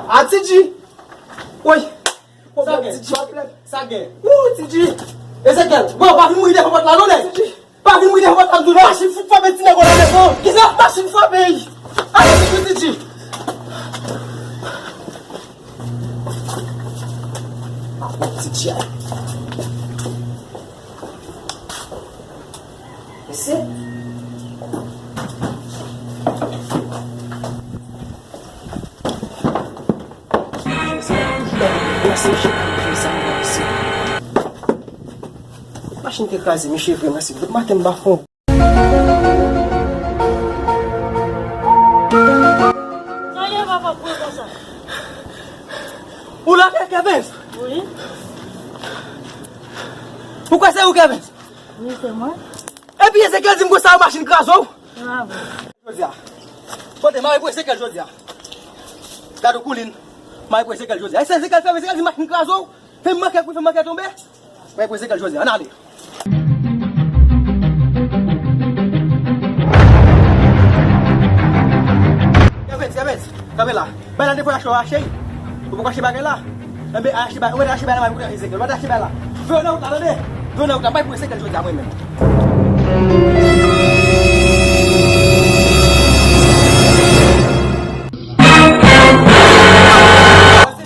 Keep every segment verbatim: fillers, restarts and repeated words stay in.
A T G! Woy! Sa gen? Ti Dji. Sa gen? Wou, Ti Dji. Ezekyèl, bon, pa vin mouri devan pòt la, non, nèg. Ti Dji. Pa vin mouri devan pòt la, m di w, non. Machin fout frape ti nèg w la, nèg, non. Kisa? Machin frape, wi. Ale, Ti Dji, Ti Dji. Ti Dji, a. Mesye. Machin te kraze, mesye, vre, mesye. Maten m pa fon. Sa ye, papa, pou konsa? Ou la, Kevens? Wi. Ou kwè se ou, Kevens? Wi, se mwen. Epi Ezekyèl di m konsa, machin kraze w. Bravo. Jodi a. Kote, mari pou Ezekyèl jodi a. Gade koulin. Mari pou Ezekyèl jodi a. E se Ezekyèl fè, Ezekyèl di machin kraze w. Fè m manke, fè m manke tonbe. Mari pou Ezekyèl jodi a. Ann ale. Kevens, Kevens, kanpe la. Bay la defo achte w achte. Ou poko achte bagay la. Enben, achte bagay, ou mèt achte bagay la, mari pou Ezekyèl. Ou mèt achte bagay la. Veye nan wout la, tande. Veye nan wout la, bay pou Ezekyèl jodi a, mwen menm.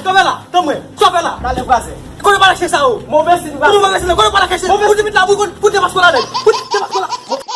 Kanpe la, tanpri, kanpe la. Talè vwazè. Kote w pral achte sa yo? Move siy vwazè. Kote w pral achte sa? Kote w pral achte? Move siy. Ou di vit la, pou, pou, pou depasko la, nèg. Pou depasko la.